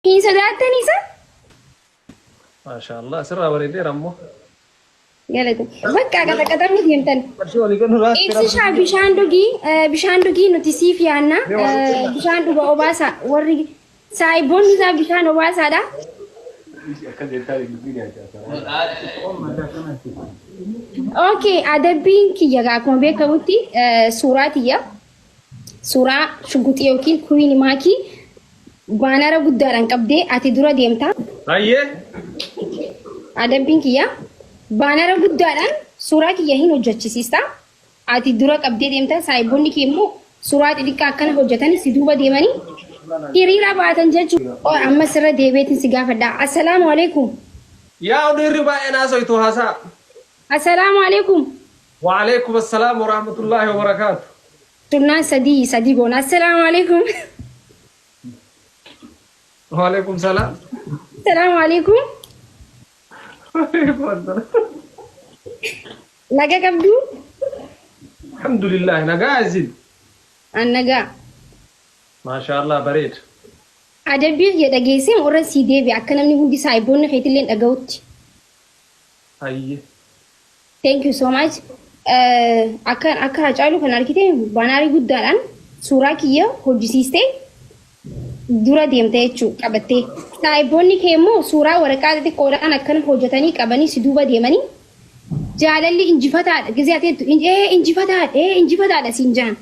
Hin sodaattan isa? Maashaallah sirraa bareedeera ammoo. Galata. Bakka qaxaqaxamni deemtan. Qarshii walii kennu raatti Ibsishaa bishaan dhugii bishaan dhugii nuti siif yaanna bishaan dhuga obaasaa warri saayiboonni isaa bishaan obaasaadha. Okay, adabbiin kiyya gaa akkuma beekamutti suuraa tiyya suuraa shugguxii yookiin kuwiini maakii baanara guddaadhaan qabdee ati dura deemta. Hayyee. Adabbiin kiyya baanara guddaadhaan suuraa kiyya hin hojjechisiista. Ati dura qabdee deemta saayiboonni kee immoo suuraa xixiqqaa akkana hojjetanii si duuba deemanii hiriira baatan jechuudha. Oh, amma sirra deebi'eetiin si gaafadha. Assalaamu alaikum. Yaa dhiirri baay'een haasoytu haasaa. Assalaamu alaikum. Wa'alaikum assalaam wa rahmatullahi wa barakaatu. Sunnaan sadii sadii goona. Assalaamu alaikum. Wa'alaikum salaam. Assalaamu alaikum. Wa'alaikum assalaam. Naga qabduu? Alhamdulillah nagaa isin. An nagaa. Maashaallah bareeda. Adabbii kiyya dhageessee irra sii deebi'a akka namni hundi saahiboonni keetillee dhaga'utti. Hayyee. Thank you so much. Akka akka Hacaaluu kan argite baanaarii guddaadhaan suuraa kiyya hojjisiistee dura deemte jechuu qabattee. Saahiboonni kee immoo suuraa waraqaa xixiqqoodhaan akkana hojjetanii qabanii si duuba deemanii jaalalli injifataadha gizee ati jettu ee injifataadha ee injifataadha siin jaan.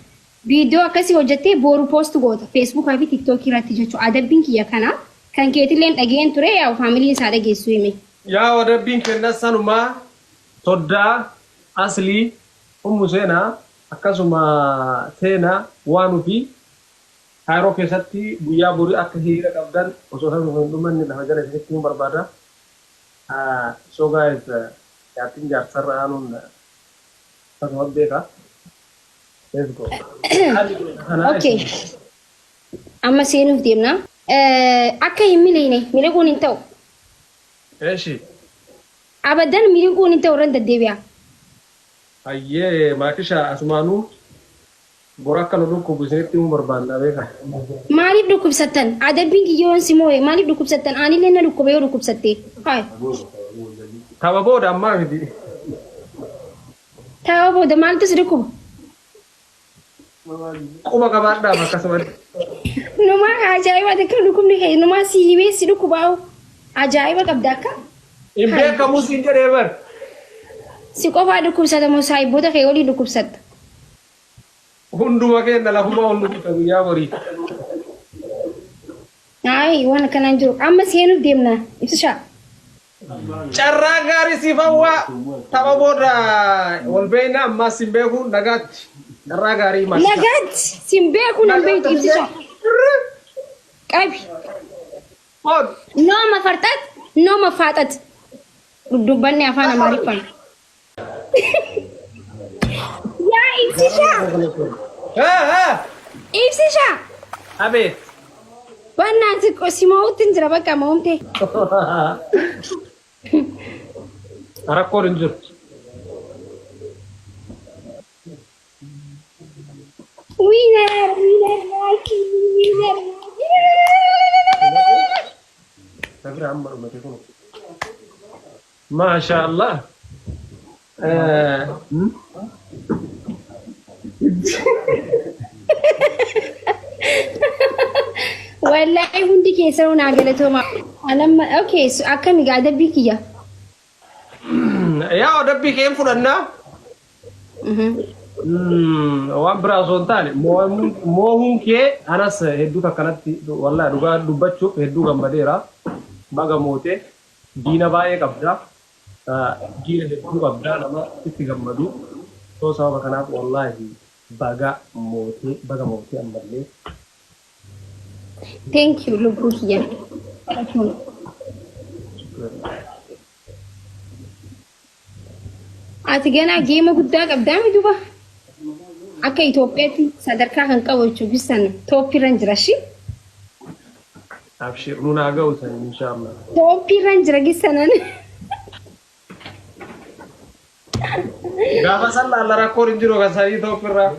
Viidiyoo akkasii hojjettee booru post goota feesbuukaa fi tiiktookii irratti jechuudha. Adabbiin kiyya kana kan keetilleen dhageen ture yaa faamiliin isaa dhageessu hime. Yaa adabbiin kennas sanumaa soddaa aslii ummu seenaa akkasuma seenaa waan ofii Kaayiroo keessatti guyyaa borii akka hiriira qabdan osoo sabni kun hin dhumanne lafa jala isinitti himuu barbaada. So guys jaartiin jaarsarra aanuun akkasuma beeka. Let's go. Haalli kanaa Okay. Amma seenuuf deemna. Akka hin miliqne miliquun hin ta'u. Eeshi. Abadan miliquun hin ta'u irran deddeebi'a. Hayyee maakisha asumaanuu bor akka nu dhukkubu isinitti himuu barbaanna beeka. Maaliif dhukkubsattan? Adabbiin kiyya yoon si moo'e maaliif dhukkubsattan? Anillee na dhukkuba yoo dhukkubsatte. Hayi. Tapha booda ammaa miti. Tapha booda maaltu si dhukkuba? Quba qabaadhaaf akkasumatti. Numaa ajaa'iba akka dhukkubni kee numaa si himee si dhukkubaa'u ajaa'iba qabda akka. Hin beekamu siin jedhee bar. Si qofaa dhukkubsata moo saayibboota kee waliin dhukkubsatta? Hunduma keenya lafuma ol nukuta guyyaa borii. Ayi waan akkanaan jiru amma seenuuf deemna ibsishaa. Carraa gaarii siif hawwa tapha booda wal beekna ammaas sin beeku nagaatti. Carraa gaarii maasita. Nagaatti sin beeku nan beektu ibsishaa. Qabi. Ood. No mafarxat no mafaaxat. Dubbanni afaan Amaariffaan. Yaa ibsishaa. Ibsishaa. Abeet. Bannaan si mo'utti hin jira bakka mo'umte. Rakkoon hin jiru. Winner, winner, Maaki, winner. Sabira amma dhumate kun. Maasha Allah. Wallahi hundi keessanuu naa galatooma. Anamma okay so akkami gaa adabbii kiyya. Yaa adabbii kee hin fudhannaa. Waan biraa osoo hin taane moohuun kee anas hedduu takkanatti wallahi dhugaa dubbachuuf hedduu gammadeera. Baga mootee. Diina baay'ee qabda. Diina hedduu qabda nama sitti gammadu. So sababa kanaaf wallaahi baga mootee baga mootee ammallee. Thank you lubbuu kiyya. Ati ganaa geema guddaa qabdaa mi duba? Akka Itoophiyaatti sadarkaa kan qabu jechuun bisan tooppiirra hin jira shi. Abshir nun haa ga'u san inshaallah. Tooppiirra hin jira gisanan. Gaafa san laalla rakkoon hin jiru kan sanii tooppiirraa.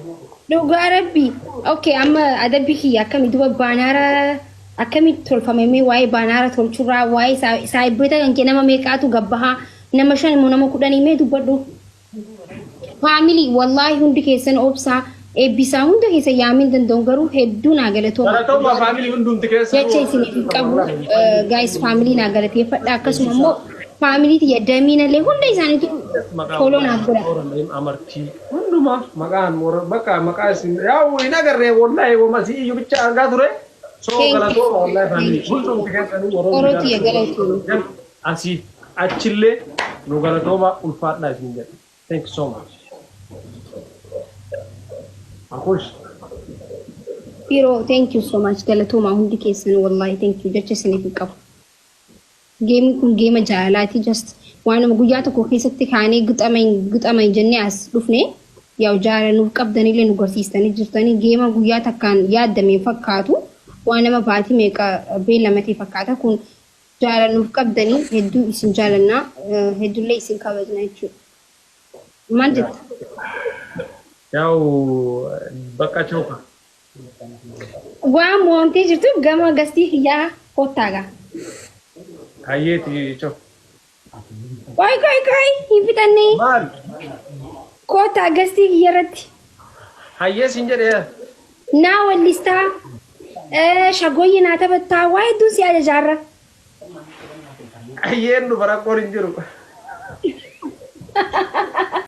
Dhugaa rabbi. Okay amma adabbii kiyya akkami duba baanaara Akkamitti tolfame mee waa'ee baanaara tolchurraa, waa'ee saayibboota kan kee nama meeqaatu gabbahaa, nama 5 immoo nama 10 mee dubbadhu. Family wallaahi hundi keessan obsaa eebbisaa hunda keessa yaamuu hin danda'u, garuu hedduu naa galatooma. Galatooma family hundumti keessa. Jecha isiniif hin qabu guys, family naa galateeffadha. Akkasuma immoo family tiyya damiinallee hunda isaaniitu follow naaf godha. Amartii hundumaa maqaan bakka maqaa isin yaa'u hin agarree, wallahi wama si iyyuu bicha argaa ture. So galatooma wallahi family hundumti keessanii warroonni Oroo tiyya galatooma. Asii achillee nu galatooma, ulfaadhaa isin jedha. Thank you so much. Akush. Firoo, thank you so much, galatooma hundi keessan. Wallahi thank you, jecha isiniif hin qabu. Geemni kun geema jaalalaati, just waanuma guyyaa tokko keessatti kaanee gixama jennee as dhufne. Yaa'u jaalala nuuf qabdanillee nu garsiistanii jirtanii. Geema guyyaa takkaan yaaddame fakkaatu, waan nama baatii meeqa beellamatee fakkaata. Kun jaalala nuuf qabdanii hedduu isin jaalannaa, hedduullee isin kabajna jechuudha. Maal jetta? Yaa'u bakka chooka. Waan mo'amtee jirtu gama gastii kiyyaa kottaagaa. Hayyeeti choo. Qoy, qoy, qoy, hin fixannee. Maal? Kottaa gastii kiyya irratti. Hayyee siin jedhee. Naa wallistaa, shagooyyi naa taphattaa, waa hedduun si ajajaarra. Hayyeen dhufa, rakkoon hin jiru.